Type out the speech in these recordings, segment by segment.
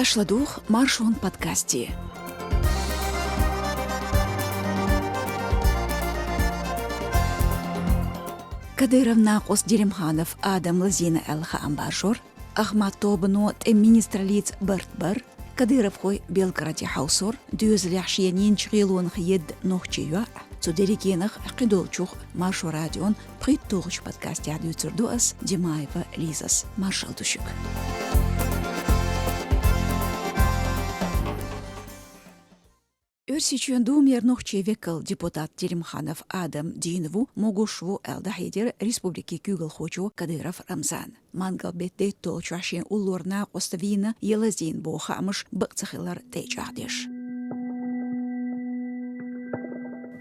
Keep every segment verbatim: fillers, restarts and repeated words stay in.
Аша ладугӀу Маршон подкасте. Кадыровн накъост Делимханов Адам лазийна аьлла хаам баржор, Ахмат тобано тӀеман министраллица барт бар, кадыровхой Белгороде хьовсор, доьзалехь шена йинчу гӀелонах едда нохчийн йоӀ. Цу дерригенах, кхидолчух Маршо радион пхийтталгӀачу подкастехь дуьйцур ду ас, Димаева Лизас. Маршалла ду шуьга. Оьрсийчоьнан Думера нохчийн векал, депутат Делимханов Адам дийна ву, могуш ву аьлла дӀахьедира республикин куьйгалхочо Кадыров Рамзана. Мангал-беттан дейтталгӀачохь шен уллора накъост вийна я лазийна боху хаамаш бакъ ца хилар тӀе а чӀагӀдеш.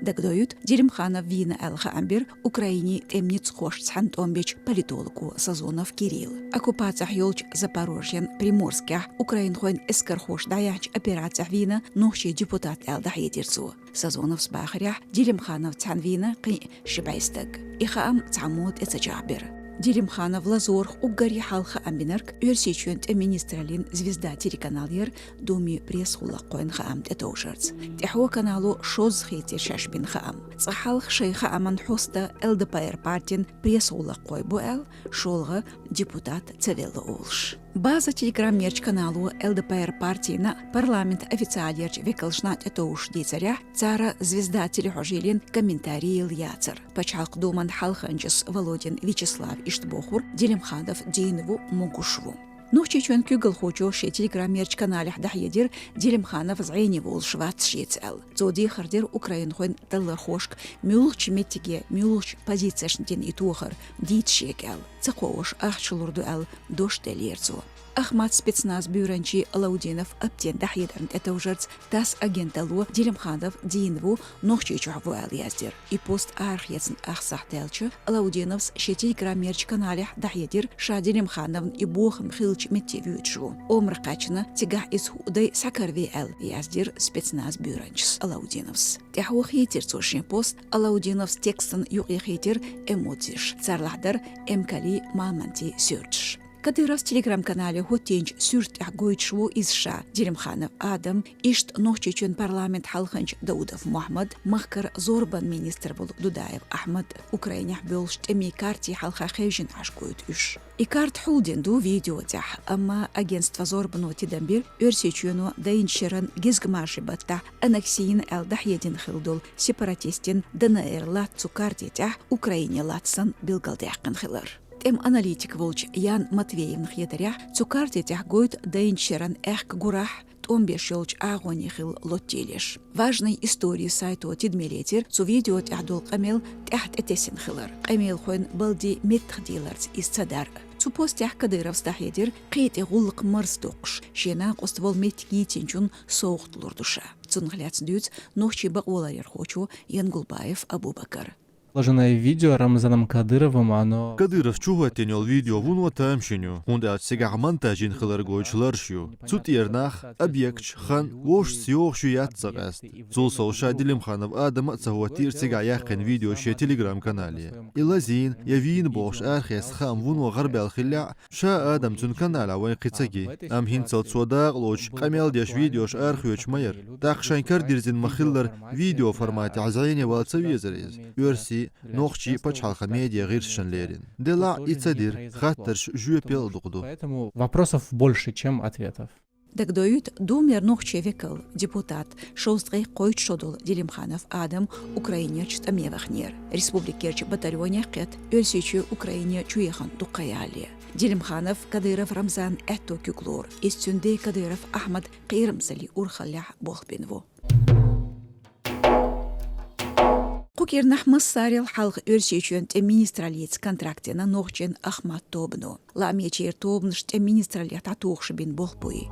Дагадоуьйту, Делимханов вийна аьлла хаам бира Украинин тӀеман ницкъахошца цхьаьна тӀом бечу политолого Сазонов Кирилла. Оккупацехь йолчу Запорожьен, Приморскехь украинхойн эскархоша дӀаяьхьначу операцехь вийна нохчийн депутат аьлла дӀахьедира цо. Сазоновс бахарехь, Делимхановца цхьаьна вийна кхин а ши бӀе стаг. И хаам цхьаммо тӀе ца чӀагӀбира. Делимханов лазорах уггаре хьалха хаам бинарг Оьрсийчоьнан тӀеман министраллин «Звезда» телеканал яра, Думин пресс-гӀуллакххойн хаам тӀетовжарца. ТӀаьхьо канало шозза хийцира шаьш бина хаам. Цкъа хьалха шайн хааман хьоста ЛДПР партин пресс-гӀуллакххой бу аьлла, шолгӀа депутат ца велла олуш. «База» телеграммерчу канало ЛДПР партина парламентан официалерчу векалшна тӀетовжуш дийцарехь, цара «Звезда» телехьожийлин комментарий йилла яцара. Пачхьалкхан Думан хьалханчас Володин Вячеслав иштта бохура: Делимханов дийна ву, могуш ву. Нохчийчоьнан куьйгалхочо шен телеграммерчу каналехь дӀахьедира, Делимханов зӀене волуш вац шеца аьлла. Цо дехар дира украинхойн таллархошка муьлхачу меттиге, муьлхачу позицешна дина и тохар дийца шега аьлла. Ца кхоош ахча лур ду аьлла, дош деллера цо. Ахмат спецназ буьйранчин Алаудинов Аптин дӀахьедарна тӀетовжарца ТАСС агенталло Делимханов дийна ву, Нохчийчохь ву аьлла яздира. И пост арахецна ах сахьт даьлча, Алаудиновс шен телеграммерчу каналехь дӀахьедира, ша Делимхановн и бохам хиллачу метте воьдуш ву. Омра кхаьчна, цигахь иза хӀуъа дай схьакарве аьлла, яздира спецназ буьйранчас Алаудиновс. ТӀаьхьо хийцира цо шен пост, Алаудиновс текстан юкъе хийтира эмоцеш, царлахь дара эмкалий, мамонтий суьрташ. Кадыровс телеграм-канале хӀоттийначу суьрта тӀехь гойтуш ву иза ша, Делимханов Адам, иштта Нохчийчоьнан парламентан хьалханча Даудов Мохьмад, махкара зорбанан министр волу Дудаев Ахьмад, Украинехь боьлхучу тӀемийн картийн хьалха хевшина Ӏаш гойту уьш. И карта хьулдина ду видео тӀехь, амма агентство «Зорбано» тидам бира Оьрсийчоьно дайначу шеран гезгмашин баттахь аннексийна аьлла дӀахьедина хилла долу сепаратистийн ДНР латта цу карти тӀехь Украине латта санна билгалдаьккхина хилар. ТӀеман аналитик волчу Ян Матвеевна хетарехь, цу карти тӀехь гойту дайначу шеран аьхка гурахь, тӀом беш йолчу агӀоне хилла лоттийлеш. «Важные истории» сайто тидаме лецира цу видео тӀехь долу къамел тӀаьхьа тӀетесина хилар. Къамелхойн балдин меттах дийларца иза ца дара. Цу постехь Кадыровс дӀахьедира, кхин тӀе гӀуллакх марз доккхуш, шен накъост волу меттиг йийцинчунна совгӀат лур ду ша. Цунах лаьцна дуьйцу нохчийн бакъоларъярхочо Янгулбаев Абубакара. Выложенное видео Рамзаном Кадыровым, оно... Кадыровс чу хӀоттийна йолу видео вуно тамашийна ю, хӀунда аьлча цигахь монтаж йина хилар гойтуш лараш ю. Цу тӀера нах, объекташ, хан вовшашца йогӀуш ю яц ца къаьста. Цул сов ша Делимханов Адама а ца хӀоттийра цигахь яьккхина видео шен телеграм-канале. И лазийна я вийна бохуш арахецна хаам вуно гӀарабаьлла хиллехь а, ша Адам цуьнан каналехь вайн кхин ца ги. Амма хӀинццалц цо дакъалоцуш къамел деш видеош арахоьцуш ма яра. ТӀаккха шайн кара дирзина ма-хиллара, видео форматехь зӀене вала ца везара иза. Оьрсийн, нохчийн пачхьалкхан медиа гӀирсашна лерина. Делахь а и ца дира, хаттарш жоьпал а дукха ду. Поэтому вопросов больше, чем ответов. Дагадоуьйту, Думера нохчийн векал, депутат, шовзткъе кхойтта шо долу Делимханов Адам Украинерчу тӀаме ваханера. Республикерчу батальонех кхетта, Оьрсийчоь Украине чу яхана дукха ха ялале. Делимханов Кадыров Рамзанан аьтто куьг лору. Иза цуьнан ден Кадыров Ахьмадан кхерамзаллин урхаллехь болх бина ву. Кху кӀирнахь массарел хьалха Оьрсийчоьнан тӀеман министраллица контракт йина нохчийн «Ахмат» тобано. Лаамечеран тобанаш тӀеман министраллех дӀатухуш бина болх буй.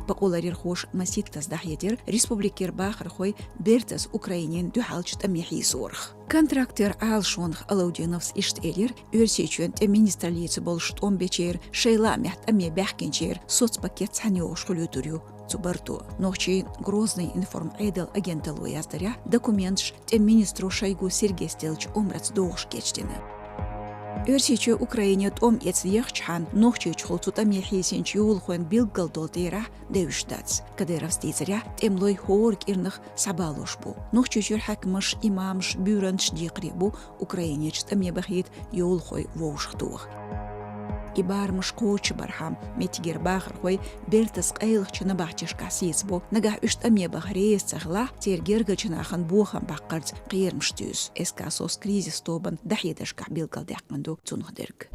Бакъоларъярхоша масийттаза дӀахьедира республикера бахархой бертаза Украинина дуьхьалчу тӀаме хьийсорах. Контрактера Ӏалашонах Алаудиновс иштта элира, Оьрсийчоьнан тӀеман министраллица болуш тӀом бечеран, шайн лаамехь тӀаме баьхкинчеран соцпакет цхьаьна йогӀуш хуьлуьйтур ю цу барто. Нохчийн «Грозный информ» Ӏедалан агенталло яздарехь, документаш тӀеман министро Шойгу Сергейс деллачу омраца догӀуш кечдина. Оьрсийчоь Украине тӀом эца ехача хана Нохчийчухула цу тӀаме хьийсинчу йовлахойн билггал долу тӀерахь девзаш дац. Кадыровс дийцарехь, тӀемалой хӀора кӀирнах схьабалош бу. Нохчийчуьра хьаькамаш, имамаш, буьйранчаш декхаре бу Украинерчу тӀаме бахийта йовлахой вовшахтоха. И барамаш кхочушбархьама меттигера бахархой бертас къайлахчу набахтешкахь сецабо, нагахь уьш тӀаме баха реза ца хилахь, церан гергарчу нахана бохам баккхарца кхерамаш туьйсу. СК «СОС» кризис тобанан дӀахьедаршкахь билгалдаьккхина ду цунах дерг.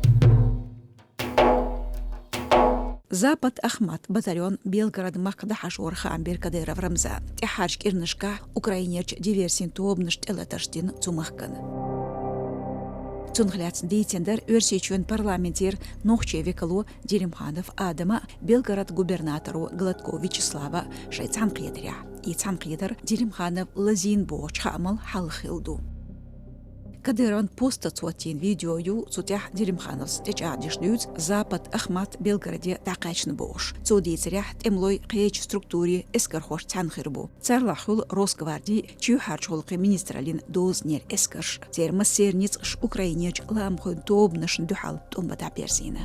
«Запад-Ахмат» батальон Белгород-махка дӀахьажорах хаам бира Кадыров Рамзана. ТӀаьххьарчу кӀирнашкахь Украинерчу диверсийн тобанаша тӀелатарш дина цу махкана. Цунах лаьцна дийцина дара Оьрсийчоьнан парламентера нохчийн векало Делимханов Адама а, Белгород губернаторо Гладков Вячеслава а шайн цхьаьнакхетарехь. И цхьаьнакхетар Делимханов Лазин бохучу хаамал хьалха хилла ду. Кадыровн постаца хӀоттийна видео ю, цу тӀехь Делимхановс тӀечӀагӀдеш дуьйцу «Запад-Ахмат» Белгороде дӀакхаьчна бохуш. Цо дийцарехь, тӀемалой кхечу структурийн эскархошца цхьаьна хир бу. Царлахь хуьлу Росгвардин, чоьхьарчу гӀуллакхийн министраллин дозанера эскарш. Церан массеран ницкъаш Украинерчу лаамхойн тобанашна дуьхьал тӀом бан дӀаберзийна.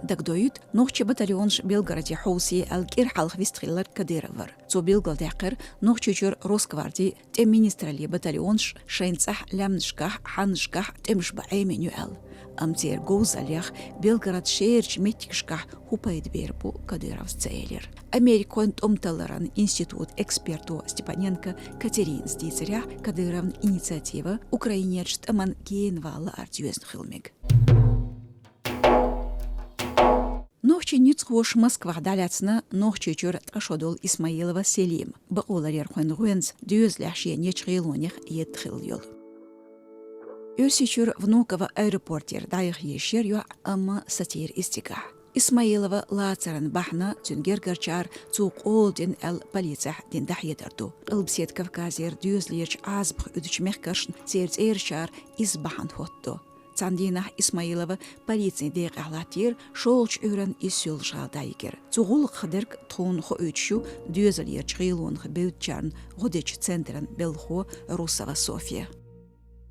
Дагадоуьйту, нохчийн батальонаш Белгороде хьовсий аьлла кӀира хьалха вистхилларг Кадыров вара. Цо билгалдаьккхира, Нохчийчуьра Росгвардин, тӀеман министраллин батальонаш шайна цӀахь лаьмнашкахь, хьаннашкахь тӀемаш бан Ӏемина ю аьлла. Амма церан говзаллех Белгород шерачу меттигашкахь хӀун пайда бер бу, Кадыровс ца элира. Америкин тӀом талларан институтан эксперто Степаненко Катеринас дийцарехь, Кадыровн инициатива Украинерчу тӀамна генавала лаарца йоьзна хила мега. Нохчийн ницкъахоша Москвахь дӀалаьцна Нохчийчуьра ткъа шо долу Исмаилова Селима, бакъоларъярхойн гӀоьнца доьзалехь шена ечу гӀелонех едда хилла йолу. Оьрсийчуьра Внуково аэропортера дӀаяха езаш яра йоӀ, амма сацийра иза цигахь. Исмаилова лацаран бахьана цуьнан гергарчара цо къола дина аьлла полицехь дина дӀахьедар ду. Къилбаседа Кавказера доьзалерчу Ӏазапах уьдучу мехкаршна церан цӀерачара иза бахьана хӀоттадо. Цхьана дийнахь Исмаилова полицин декъехь латтийра, шолгӀачу Ӏуьйранна иза Соьлжа-ГӀала дӀайигира. Цу гӀуллакхах дерг тхуна хоуьйтуш ю доьзалерчу гӀелонах бевддачарна гӀо дечу центран белхахо Русова Софья.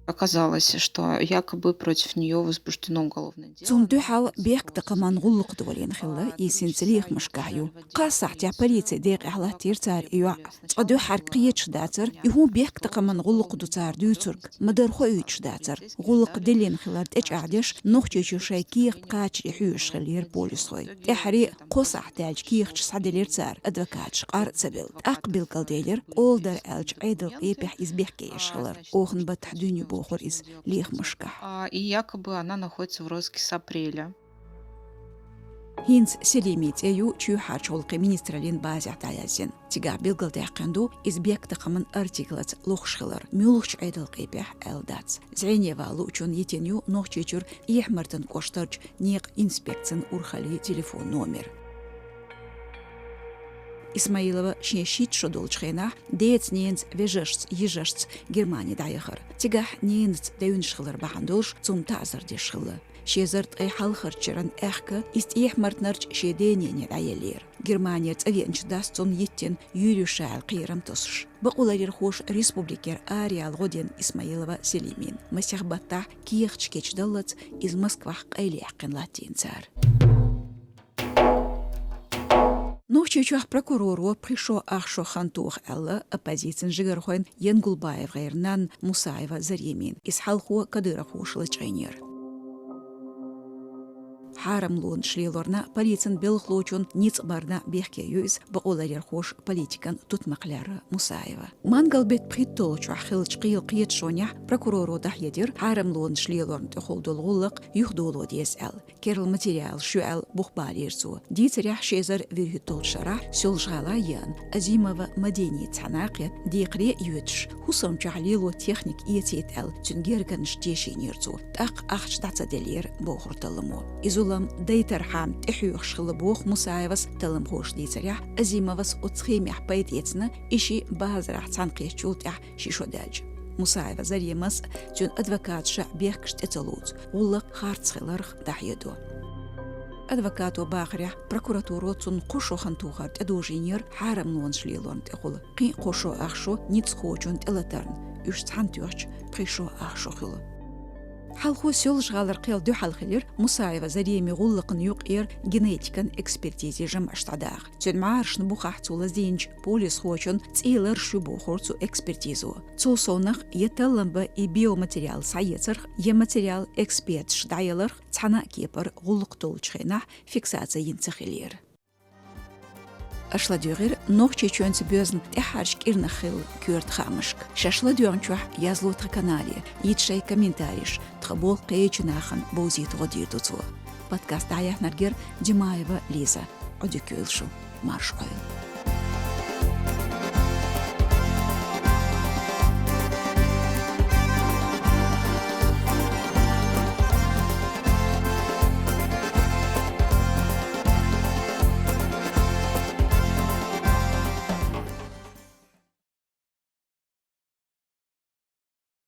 Оказалось, что якобы против неё возбуждено уголовное дело. Цунна дуьхьал бехктакхаман гӀуллакх долийна хилла, иза хӀинца лехамашкахь ю. Кхаа сахьтехь полицин декъехь латтийра цара и йоӀ. Цкъа дуьххьара кхеташ дацара, и хӀун бехктакхаман гӀуллакх ду цара дуьйцург, ма-дарра хоуьйтуш дацара. ГӀуллакх диллина хилар тӀечӀагӀдеш, Нохчийчу шайн кехат кхачаре хьоьжуш хиллера полисхой. ТӀаьххьара кхо сахьт даьлча кехаташ схьаделира цара, адвокаташ къар а ца белла. ТӀаккха билгалделира, къола дара аьллачу Ӏедалан къепехь иза бехке еш хилар. Оханан баттахь дуьйна ю бохура иза лехамашкахь. А, и якобы она находится в розыске с апреля. ХӀинца Селимин цӀе ю чоьхьарчу гӀуллакхийн министраллин базехь дӀаяздина. Цигахь билгалдаьккхина ду, иза бехктакхаман артиклаца лохуш хилар, муьлхачу Ӏедалан къепехь аьлла дац. ЗӀеневан луучунна йитина ю Нохчийчуьра Эхь-Мартан кӀоштарчу некъан инспекцин урхаллин телефон номер. Исмаилова шен шийтта шо долчу хенахь деца-ненаца, вежаршца, йижаршца Германи дӀаяхара. Цигахь ненаца девнаш хилар бахьана долуш, цунна таӀзар деш хилла. Ши эзар ткъе хьалхарчу шеран аьхка иза Эхь-Мартанарчу шен денене дӀаеллера. Германера цӀа веанчу дас цунна йиттина юьржа аьлла кхерам тосуш. Бакъоларъярхоша республикера араяла гӀо дина Исмаилова Селимина. Масех баттахь кехаташ кечдаллалц иза Москвахь къайлаяьккхина латтийна цара. Нохчийчохь прокуроро пхи шо ах шо хан тоха аьлла оппозицин жигархойн ЯнгулбаевгӀеран нанна Мусаева Заремина. Иза хьалхо кадыровхоша лачкъийнера. Хьарамлонаш лелорна, полицин белхалочун ницкъ барна бехке ю иза, бакъоларъярхоша политикан тутмакх лаьрра Мусаева. Мангал беттан пхийтталгӀачохь хиллачу кхелан кхеташонехь прокуроро дӀахьедира хьарамлонаш лелорна тӀехула долу гӀуллакх юхадоло деза аьлла. Керла материалаш ю аьлла, бух балийра цо. Дийцарехь, ши эзар вуьрхӀитталгӀачу шарахь Соьлжа-ГӀала еана, Азимова Мадиница цхьаьна кхетта, декхаре а йоьдуш, хӀусамчохь лело техника эцийта аьлла, цуьнан гергарнаш тешийнера цо. ТӀаккха ахча дӀа ца деллера, бохура талламо. И зулам дайтархьама тӀехьоьхуш хилла боху Мусаевас. Талламхоша дийцарехь, Азимовас оцу схемехь пайда эцна, и шиъ базарахь цхьаьнакхеттачул тӀаьхьа ши шо даьлча. Мусаева Заремас а, цуьнан адвокаташа а бехкаш тӀе ца лоцу, гӀуллакх харц хиларх дӀахьедо. Адвокато бахарехь, прокуратуро цунна кхо шо хан тохар тӀедожийнера хьарамлонаш лелорна тӀехула, кхин а кхо шо ах шо ницкъахочун тӀелатарна, уьш цхьаьна тоьхча пхи шо ах шо хуьлу. Хьалхо Соьлжа-ГӀалара кхел дуьхьал хилира Мусаева Заремий гӀуллакхна юкъера генетикан экспертизин жамӀаш дӀадаха. Цуьнан мӀарашна бухахь цо лазийначу полисхочун цӀе ларш ю бохура цу экспертизо. Цул совнах, я таллам бан и биоматериал схьаэцарх, я материал эксперташа дӀаяларх цхьана а кепара гӀуллакх долчу хенахь фиксаци йина ца хилира. Аша ладуьйгӀира Нохчийчоьнца боьзна тӀаьххьарчу кӀирнах хилла коьрта хаамашка. Шаьш ладоьгӀначохь язло тхан канале, йита шайн комментареш, тхан болх кхечу нахана бовзийта гӀо дийр ду цо. Подкаст дӀаяьхьнарг яра Димаева Лиза. Ӏодика йойла шу. Марша Ӏойла.